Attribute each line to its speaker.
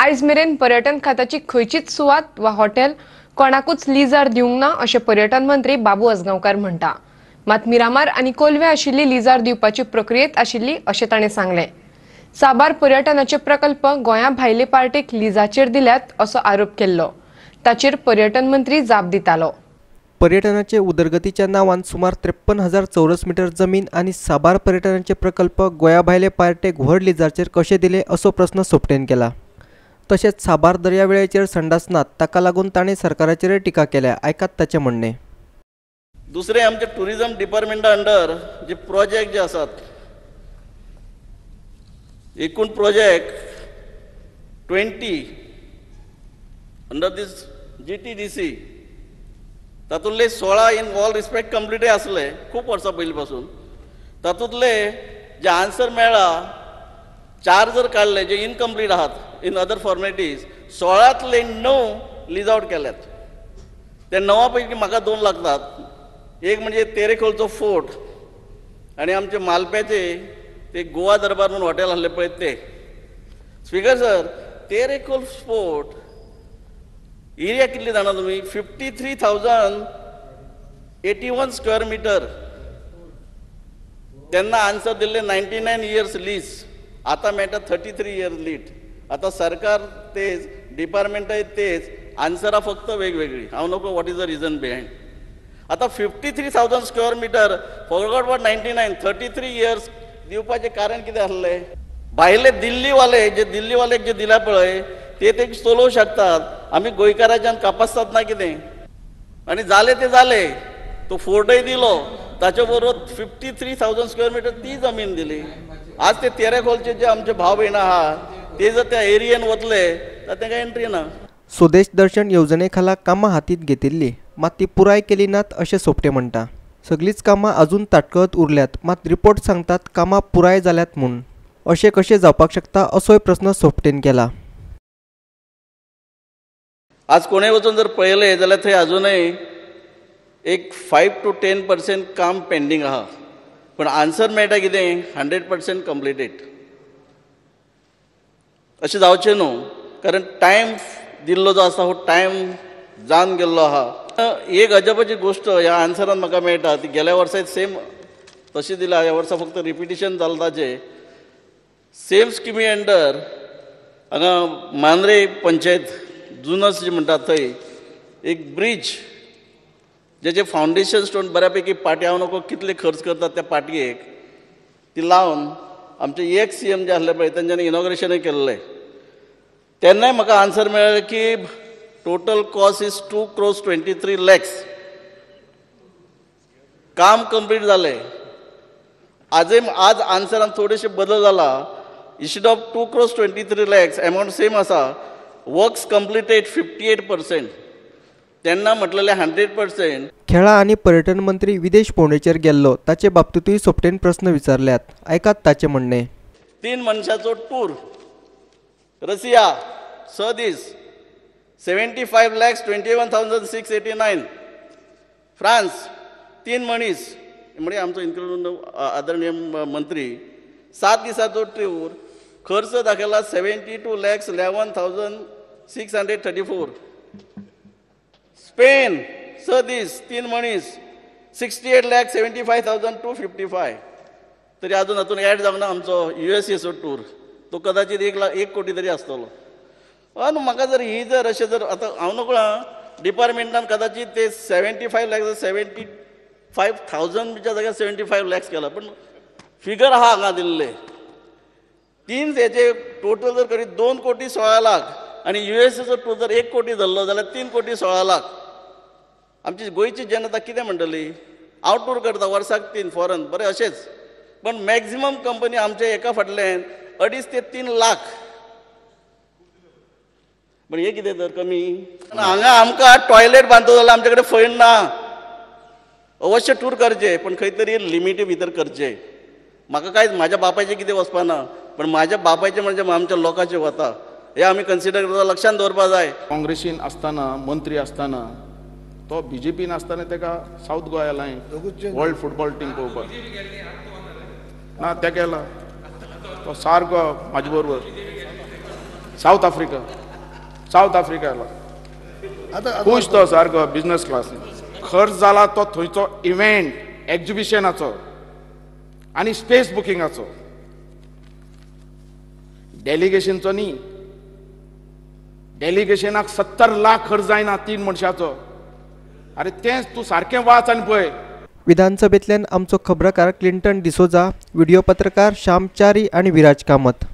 Speaker 1: आयज मेरेन पर्यटन खात्याची खंयचीच सुवात वा हॉटेल कोणाकूच लिजार दिवंक ना अशें पर्यटन मंत्री बाबू आजगांवकार म्हणटा. मात मिरामार आनी कोलवे आशिल्ली लिजार दिवपाची प्रक्रियेत आशिल्ली अशें ताणें सांगलें. साबार पर्यटनाचे प्रकल्प गोंया भायले पार्टीक लिजाचेर दिल्यात असो आरोप केल्लो. ताचेर पर्यटन मंत्री जाप दितालो.
Speaker 2: पर्यटनाचे उदरगतीच्या नावान सुमार 53,000 चौरस मीटर जमीन आनी साबार पर्यटनाचे प्रकल्प गोंया भायले पार्टेक व्हड लिजाचेर कशे दिले असो प्रस्न सोपटेन केला. तशेंच साबार दर्यावेळेचेर संडास नात, ताका लागून ताणें सरकाराचेर टिका केल्या. आयकात ताचें म्हणणें.
Speaker 3: दुसरें आमचे टुरिझम डिपार्टमेंटा अंडर जे प्रोजेक्ट जे आसात, एकूण project 20 under these GTDC, तातूंतले 16 इन ऑल रिस्पेक्ट कंप्लीटय आसले खूब वर्सां पयलीं पासून. तातूंतले जे आन्सर मेळ्ळा 4 जर काडले जे इनकम्प्लीट आहात इन अदर फॉर्मेलिटीज, 16तले 9 लीज आवट केल्यात. ते 9 पैकी म्हाका 2 लागतात. एक म्हणजे तेरेखोलचो फोर्ट आनी आमचे मालप्याचे ते गोवा दरबार म्हणून हॉटेल आसले पळय ते. Speaker sir, Terekhol fort area कितली जाणा तुमी? 53,081 स्क्वेअर मिटर. तेन्ना आन्सर दिल्ले 99 इयर्स लीज, आतां मेळटा 33 इयर्स लीज. आतां सरकार तेच, डिपार्टमेंटय तेच, आन्सरां फक्त वेगवेगळी. हांव नको what is the reason behind. आतां 53,000 square metre forgot what 99 33 years दिवपाचें कारण कितें आसलें? भायले दिल्लीवाले जे दिल्लीवाले जे दिल्या पळय ते ते चलोवंक शकतात, आमी गोंयकाराच्यान कापासतात ना कितें. आनी जालें तें जालें, तो फोर्टय दिलो, ताचे बरोबर 53,000 स्क्वेअर मिटर ती जमीन दिली. आज ते तेरेखोलचे जे आमचे भाव भयणां आहा ते जर त्या एरियेन वतले तर तांकां एंट्री ना.
Speaker 2: स्वदेश दर्शन येवजणे खाला कामां हातींत घेतिल्ली, मात ती पुराय केली नात अशें सोपटे म्हणटा. सगळींच कामां अजून ताटकळत उरल्यात, मात रिपोर्ट सांगतात कामां पुराय जाल्यात म्हूण. अशें कशें जावपाक शकता असोय प्रस्न सोपटेन केला.
Speaker 3: आज कोणेय वचून जर पळयलें जाल्यार थंय अजुनय एक 5 to 10% काम पेंडींग आहा, पूण आन्सर मेळटा कितें 100% कंप्लिटेड. अशें जावचें न्हू, कारण टायम दिल्लो जो आसा हो टायम जावन गेल्लो आहा. एक अजापाची गोश्ट ह्या आन्सरान म्हाका मेळटा, ती गेल्या वर्सा सेम तशी दिल्या, ह्या वर्सा फक्त रिपिटिशन जालां ताचें. सेम स्किमी अंडर हांगा मांद्रे पंचायत जुनस जी म्हणटात थंय एक ब्रीज जेचे फावंडेशन स्टोन बऱ्यापैकी पाटी, हांव नको कितले खर्च करतात त्या पाटयेक, ती लावन आमचे एक CM जे आसले पळय तेंच्यांनी इनॉग्रेशनय केल्लें. तेन्नाय म्हाका आन्सर मेळ्ळें की total cost is 2.23 crores. काम कंप्लीट जालें. आजय आज आन्सरान थोडेशे बदल जाला. Instead of 2.23 crores amount same आसा, वर्क्स कंप्लिटेड 58%. तेन्ना म्हटलेलें 100%.
Speaker 2: खेळां आनी पर्यटन मंत्री विदेश भोंवडेचेर गेल्लो, ताचे बाबतींतूय सोपटेन प्रस्न विचारल्यात. आयकात ताचें म्हणणें.
Speaker 3: 3 मनशाचो टूर रसिया 6 दीस 75,21,689. फ्रांस 3 मनीस म्हणजे आमचो इन्क्लूड आदरणीय मंत्री 7 दिसाचो टूर, खर्च दाखयला 72,11,634. स्पेन 6 दीस 3 मनीस 68,75,255. तरी अजून हातून ऍड जावंक ना आमचो USAचो टूर, तो कदाचित 1 कोटी तरी आसतलो. आनी म्हाका जर ही जर अशें जर आतां हांव नकळो डिपार्टमेंटान कदाचित ते 75 lakhs 75,000 जाग्यार 75 lakhs केला, पण फिगर आहा हांगा दिल्ले. 3 हेचे टोटल जर करीत 2.16 कोटी आनी USAचो टूर जर 1 कोटी धरलो जाल्यार 3.16 कोटी. आमची गोंयची जनता कितें म्हणटली? हांव टूर करता वर्साक 3 फॉरन, बरें अशेंच, पण मॅक्झिमम कंपनी आमच्या एका फाटल्यान 2.5 ते 3 लाख. पण हे कितें तर कमी. हांगा आमकां टॉयलेट बांदतो जाल्यार आमचे कडेन फंड ना. अवश्य टूर करचे, पण खंय तरी लिमिटी भितर करचे. म्हाका कांय म्हाज्या बापायचें कितें वचपा ना, पण म्हाज्या बापायचें म्हणजे आमच्या लोकांचें वता, हे आमी कन्सिडर करता, लक्षांत दवरपा जाय.
Speaker 4: काँग्रेसीन आसतना मंत्री आसतना तो बीजेपीन आसतना ताका south Goa lion world football team पळोवपाक ना त्या केला तो सारको म्हाजे बरोबर सावथ आफ्रिका, सावथ आफ्रिका खूश तो सारको बिजनस क्लास. खर्च जाला तो थंयचो इव्हेंट एक्झिबिशनाचो आनी स्पेस बुकिंगाचो, डेलिगेशनचो न्ही. डेलिगेशनाक 70 लाख खर्च जायना 3 मनशाचो. अरे तेंच तूं सारकें वाच आनी पळय.
Speaker 2: विधानसभेंतल्यान आमचो खबराकार क्लिंटन डिसोजा, व्हिडियो पत्रकार श्याम च्यारी आनी विराज कामत.